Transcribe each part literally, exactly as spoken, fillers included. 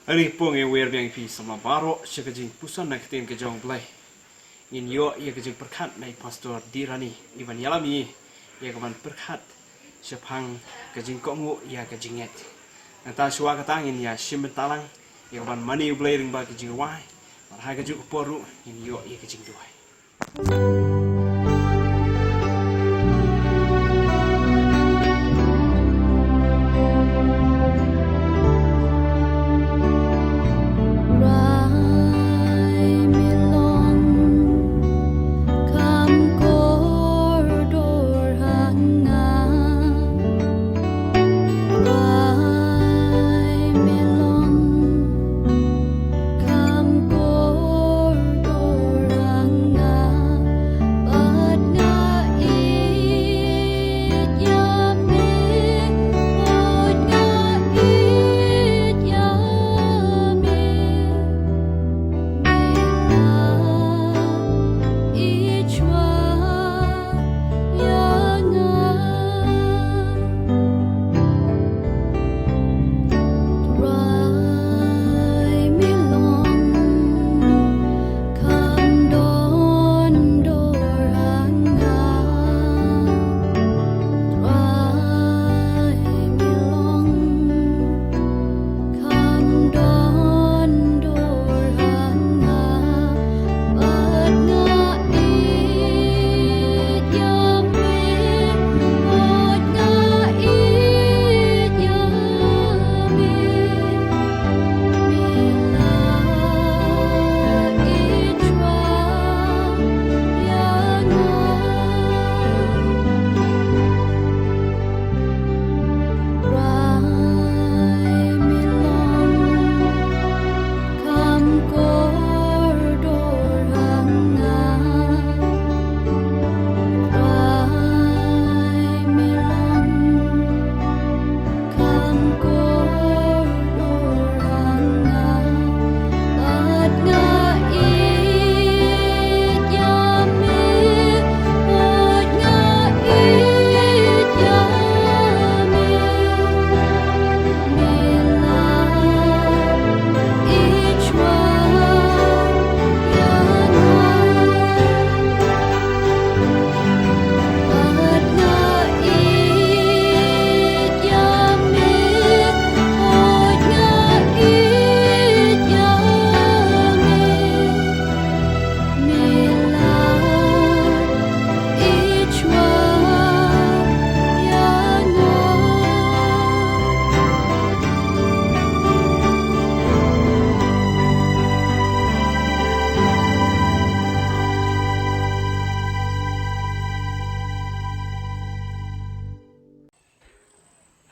Ani pung e wer biang phi samla baroh sha ka jingpuson na ka ktien ka jong U Blei. Ngin ïoh ïa ka jingpyrkhat na i Pastor Dirani iban ïalam ïa ka ban pyrkhat shaphang ka jingkohnguh ïa ka jingngeit. Nangta shuwa kata ngin ïa shim bynta lang ïa ka ban mane U Blei lyngba ka jingrwai. Bad ha kajuh ka por ruh ngin ïoh ïa ka jingduwai.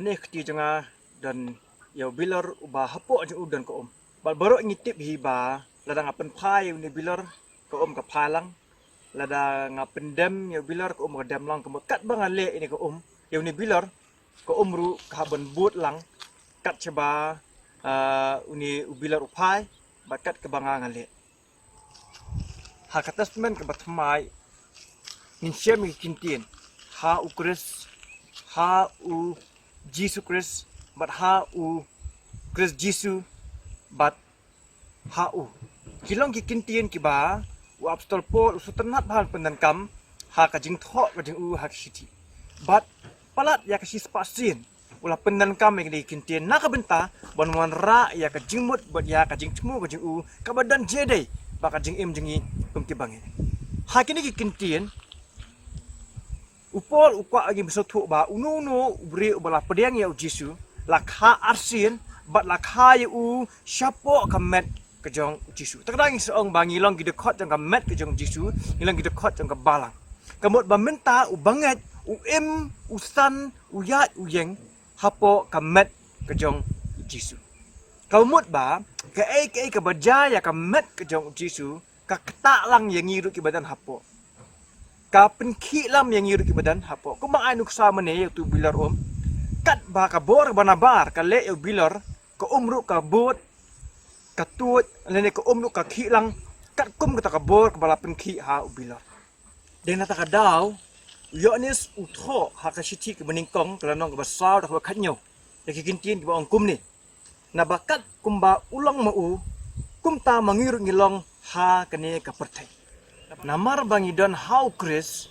Hane kti jong nga don ïa u bilor uba hapoh jong u don ka um. Bad baroh ngi tip hi ba lada nga pynphai ïa une bilor ka um ka phai lang. Lada nga pyndem ïa u bilor ka um ka dem lang, ka mut katba nga leh ïa une ka um, ïa une bilor ka um ruh ka hap ban bud lang kat shaba, ah, une u bilor u phai bad kat kaba nga nga leh. Ha ka Testament kaba thymmai ngin shem ïa ki kyntien ha u Khrist, ha u Jisu Khrist, bad ha u Khrist Jisu, bad ha u. Ki long ki kyntien kiba u Apostol Paul u sngewtynnat ban pyndonkam ha ka jingthoh ka jong u ha ki shithi. Bad palat ïa ka shispah sien u la pyndonkam ïa kine ki kyntien na ka bynta ban wanrah ïa ka jingmut bad ïa ka jingthmu ka jong u kaba don jingïadei bad ka jingim jong ngi kum ki bangeit. Ha kine ki kyntien u Paul u kwah ïa ngi ban sngewthuh ba uno uno u briew uba la pdiang ïa u Jisu la kha arsien bad la kha ïa u shapoh ka met ka jong u Jisu. Te ka dang ngi sa ong ba ngi long ki dkhot jong ka met ka jong u Jisu, ngi long ki dkhot jong ka balang. Ka mut ba mynta u bangeit u im, u san, u ïaid, u ïeng hapoh ka met ka jong u Jisu. Ka mut ba kaei kaei kaba jia ïa ka met ka jong u Jisu ka ktah lang ïa ngi ruh kiba don hapoh. Ka pynkhih lam ïa ngi ruh kiba don hapoh. Kumba ai nuksa mynne ïa uto u bilor um. Katba ka bor kaba nabar ka leh ïa u bilor, ka um ruh ka bud, ka tuid, lane ka um ruh ka khih lang katkum kata ka bor kaba la pynkhih ha u bilor. Dei na kata ka daw u Ïoannis u thoh ha ka shithi kaba nyngkong ka lynnong kaba saw dkhot kaba khathynñiew ïa ki kyntien kiba ong kumne. Naba kat kumba u long ma u, kumta ma ngi ruh ngi long ha kane ka pyrthei. Namar ba ngi don ha u Khrist,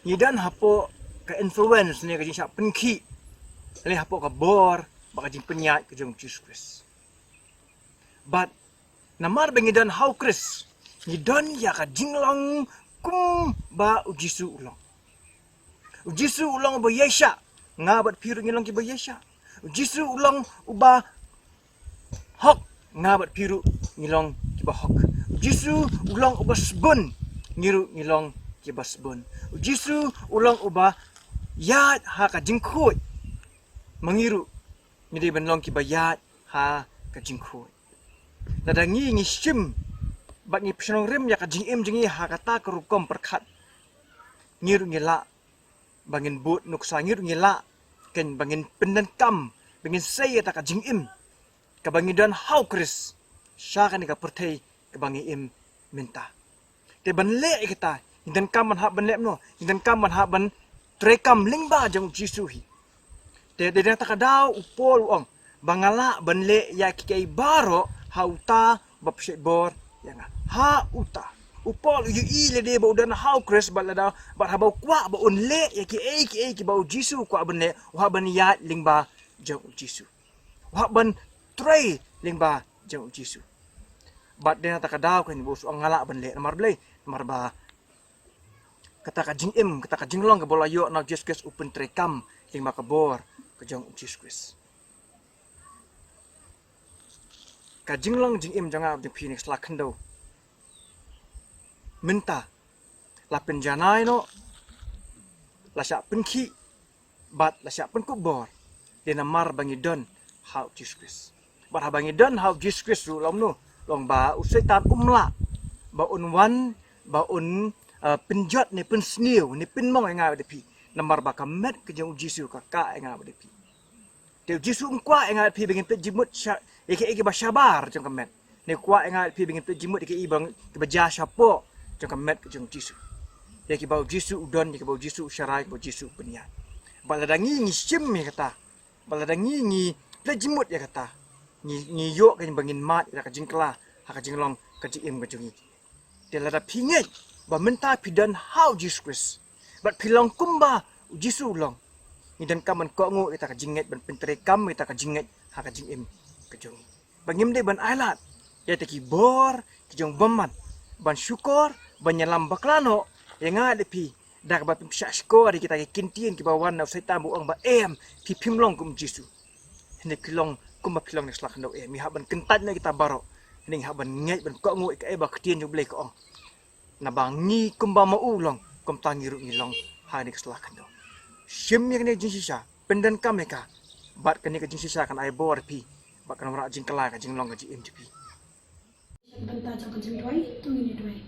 ngi don hapoh ka influence ne ka jingshah pynkhih, ne hapoh ka bor bad ka jingpynïaid ka jong u Jisu Khrist. Bad namar ba ngi don ha u Khrist, ngi don ïa ka jinglong kumba u Jisu u long. U Jisu u long uba ïaishah, nga bad phi ruh ngi long kiba ïaishah. U Jisu u long uba hok, nga bad phi ruh ngi long kiba hok. U Jisu u long uba sbun, ngi ruh ngi long kiba sbun. U Jisu u long uba ïaid ha ka jingkhuid, ma ngi ruh ngi dei ban long kiba ïaid ha ka jingkhuid. Lada ngi ngi shim bad ngi pynshong rim ïa ka jingim jong ngi ha kata ka rukom pyrkhat, ngi ruh ngi lah ba ngin bud nuksa, ngi ruh ngi lah kein ba ngin pyndonkam, ba ngin sei ïa kata ka jingim kaba ngi don ha u Khrist sha kane ka pyrthei kaba ngi im mynta. Te ban leh ïa kata, ngi donkam ban hap ban leh kumno? Ngi donkam ban hap ban treikam lyngba jong u Jisu hi. Te dei na kata ka daw u Paul u ong ba nga lah ban leh ïa kiei kiei baroh ha uta uba pynshait bor ïa nga. Ha uta. U Paul u ïohi lade ba u don ha u Khrist bad lada, bad haba u kwah ba un leh ïa kiei kiei kiba u Jisu u kwah ban leh, u hap ban ïaid lyngba jong u Jisu. U hap ban trei lyngba jong u Jisu. Bad dei na kata ka daw kein ba u ong nga lah ban leh, namar balei? Namar ba kata ka jingim, kata ka jinglong kaba u la ïoh na u Jisu Khrist u pyntreikam lyngba ka bor ka jong u Jisu Khrist. Ka jinglong jingim jong nga jong phi ne ka sla khyndew mynta la pynjanai noh, la shah pynkhih bad la shah pynkup bor, dei namar ba ngi don ha u Jisu Khrist. Bad haba ngi don ha u Jisu Khrist ruh, long kumno? Long ba u Soitan um lah ba un wan, ba un, uh, pynjot ne pynsniew ne pynmong ïa nga bad ïa phi, namar ba ka met ka jong u Jisu ka kah ïa nga bad ïa phi. Te u Jisu um kwah ïa nga bad ïa phi ba ngin peit jingmut sha, ïa kiei kiba shabar jong ka met. Ne kwah ïa nga bad ïa phi ba ngin peit jingmut ïa kiei ba, kiba jia shapoh jong ka met ka jong u Jisu. Ïa kiba u Jisu u don, ïa kiba u Jisu u sharai, ïa kiba u Jisu u pynïaid. Bad lada ngi ngi shim ïa kata, bad lada ngi ngi peit jingmut ïa kata, ngi, ngi ïoh kein ba ngin mad ïa ka jingkylla ha ka jinglong ka jingim ka jong ngi. Te lada phi ngeit ba mynta phi don ha u Jisu Khrist bad phi long kumba u Jisu u long, ngi donkam ban kohnguh ïa kata ka jingngeit, ban pyntreikam ïa kata ka jingngeit ha ka jingim ka jong ngi. Ba ngim dei ban ailad ïa kita ki bor ki jong u bymman, ban shukor, ban ïalam bakla noh ïa nga bad ïa phi da kaba phim shah shukor ïa kita ki ktien kiba wan na u Soitan ba u ong ba em, phi phim long kum u Jisu. Hynrei phi long kumba phi long na ka sla khyndew, em, ngi hap ban kyntait na kita baroh. Hynrei ngi hap ban ngeit, ban kohnguh ïa kaei ba ka ktien jong u Blei ka ong. Naba ngi kumba ma u u long, kumta ngi ruh ngi long ha kane ka sla khyndew. Shim ïa kane ka jingshisha, pyndonkam ïa ka, bad kane ka jingshisha kan ai bor ïa phi, bad kan wanrah jingkylla ïa ka jinglong ka jingim jong phi. Bynta jong ka jingduwai, to ngin ïa duwai.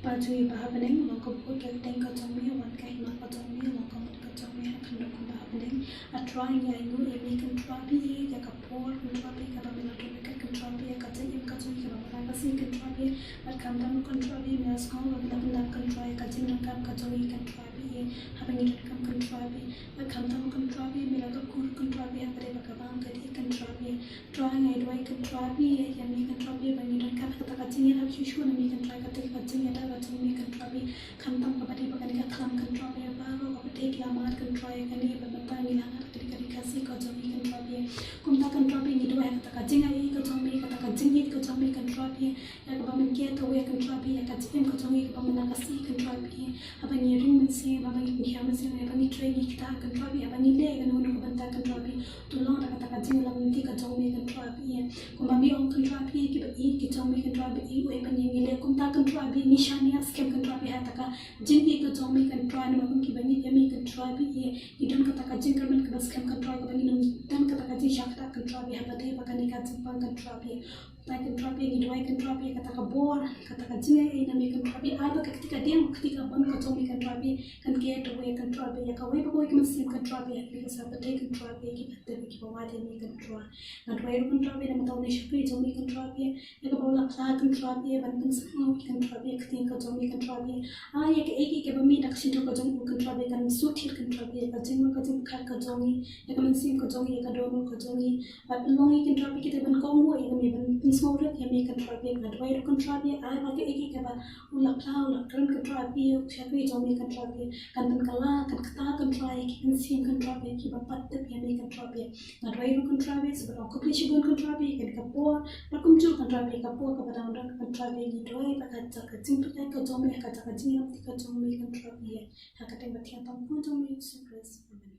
Kpa jong ngi ba ha bneng, long ka bor ka ktien ka jong me, wan ka hima ka jong me, long ka mon ka jong me ha khyndew kumba ha bneng. A Trai, ngi ainguh ïa me, kyntrei bha ïa ka por, kyntrei bha ïa kaba me la don, kyntrei bha ïa ka jingim ka jong ngi kaba me la ka sngi, kyntrei bha ïa, bad khamtam kyntrei bha ïa me la sngew ba me la pyndap, kyntrei ïa ka jingdonkam ka jong ngi, kyntrei bha ïa, haba ngi donkam, kyntrei bha ïa, bad khamtam kyntrei bha ïa me la ka kur, kyntrei bha ïa haba dei ba ka bam ka dih, kyntrei bha ïa. Trai, ngi duwai, kyntrei bha ïa me, kyntrei bha ïa ba ngi donkam kata ka jingïarap shuh shuh na me, kyntrei kata ka jingïada ka jong me, kyntrei bha ïa khamtam kaba dei ba kane ka khlam, kyntrei bha ïa baroh kaba dei ki la mad, kyntrei ïa kane ba mynta ngi la ngat kane ka ri Khasi ka jong me, kyntrei bha ïa. Kumta kyntrei bha ïa, ngi duwai kata ka jingïeit ka jong me, kata ka jingïeit ka jong me, kyntrei bha ïa, ïa kaba me kiew kawei, kyntrei bha ïa ka jingim ka jong ngi kaba mynta ka sngi, kyntrei bha ïa. Haba ngi ring mynsiem, haba ngi pynhiar mynsiem, haba ngi trei ngi kta, kyntrei bha ïa, haba ngi leh kano kano ka bynta, kyntrei bha ïa. To long da kata ka jingïalam lynti ka jong me, kyntrei bha ïa. Kumba me ong, kyntrei bha ïa kiba ïeit ki jong me, kyntrei bha ïa, u ai ban ïa ngi leh kumta, kyntrei bha ïa, ngi shaniah skhem, kyntrei bha ïa ha kata ka jingïeit ka jong me, kyntrei, namar kum kiba ngeit ïa me, kyntrei bha ïa, ngi don kata ka jingkyrmen kaba skhem, kyntrei, kaba ngin ym don kata ka jingshah ktah, kyntrei bha ïa, haba dei ba kane ka jingpang, kyntrei bha ïa. Ai Kynrad ïa ngi, duwai Kynrad ïa kata ka bor, kata ka jingaiei na me Kynrad, ai ba ka kti kadiang, ka kti kabon ka jong me Kynrad kan kiew kawei Kynrad, ïa kawei pa kawei ka mynsiem Kynrad, ïa ki ba sa pyrthei Kynrad, ïa ki ba tip, ïa ki ba wad ïa me Kynrad. Nga duwai ruh Kynrad ïa na ka bynta une u shakri jong me Kynrad, ïa kaba u la phla Kynrad, ban pynsngew Kynrad, ïa ka ktien ka jong me Kynrad. Ai ïa kaei kaei kaba me na ka shyntur ka jong u Kynrad kan shu thied Kynrad, ïa ka jingmut ka jingpyrkhat ka jong ngi, ïa ka mynsiem ka jong ngi, ïa ka dohnud ka jong ngi. Bad pynlong ïa Kynrad kita ban kohnguh ïa ka me, ban pynsngewrit ïa me Kynrad. Nga duwai ruh Kynrad, ai ba kaei kaei kaba u la phla, u la kren Kynrad, u shakri jong me Kynrad kan pynkylla, kan ktah Kynrad ïa ki mynsiem Kynrad kiba pat tip ïa me Kynrad. Nga duwai ruh Kynrad, sa ban ong khublei shibun Kynrad ïa kane ka por, bad kumjuh Kynrad ïa ka por kaba dang don Kynrad, ngi duwai ba ka jaka jingpyrkhat ka jong me, ka jaka jingïarap ka jong me Kynrad, ha ka kyrteng ba thiang tam jong me Jisu Khrist. Amen.